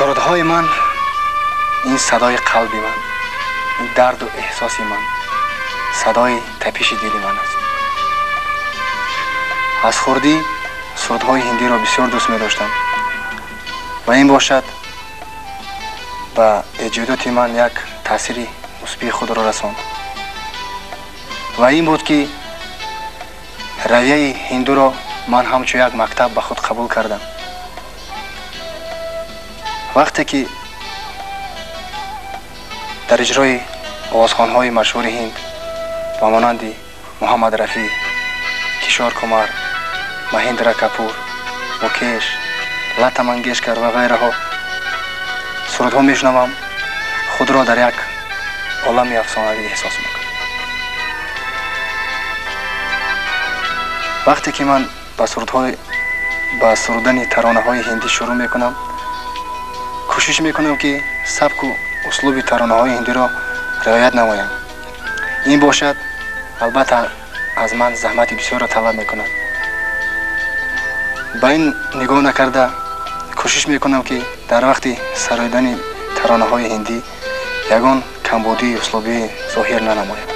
Сурудҳои ман ин садои қалби ман, ин дарду эҳсоси ман, садои тапиши дили ман аст. Аз хурдӣ сурудҳои ҳиндиро бисёр дӯст медоштам ва ин бошад ба эҷодоти ман як таъсири мусбии худро расонд. Ва ин буд, ки равияи ҳиндуро ман ҳамчун як мактаб ба худ қабул кардам. Вақте ки дар иҷрои овозхонҳои машҳури ҳинд ба монанди Муҳаммад Рафӣ, Кишор Кумар, Маҳиндра Капур, Мукеш, Лата Мангешкар ва ғайраҳо сурудҳо мешунавам, худро дар як олами афсонавӣ эҳсос мекунам. Вақте ки ман ба сурудҳои ба сурудани таронаҳои ҳиндӣ шурӯъ мекунам, кӯшиш мекунам, ки сабку услуби таронаҳои ҳиндиро риоят намоям. Ин бошад, албатта, аз ман заҳмати бисёрро талаб мекунад. Ба ин нигоҳ накарда, кӯшиш мекунам, ки дар вақти сароидани таронаҳои ҳиндӣ ягон камбудии услубӣ зоҳир нанамоям.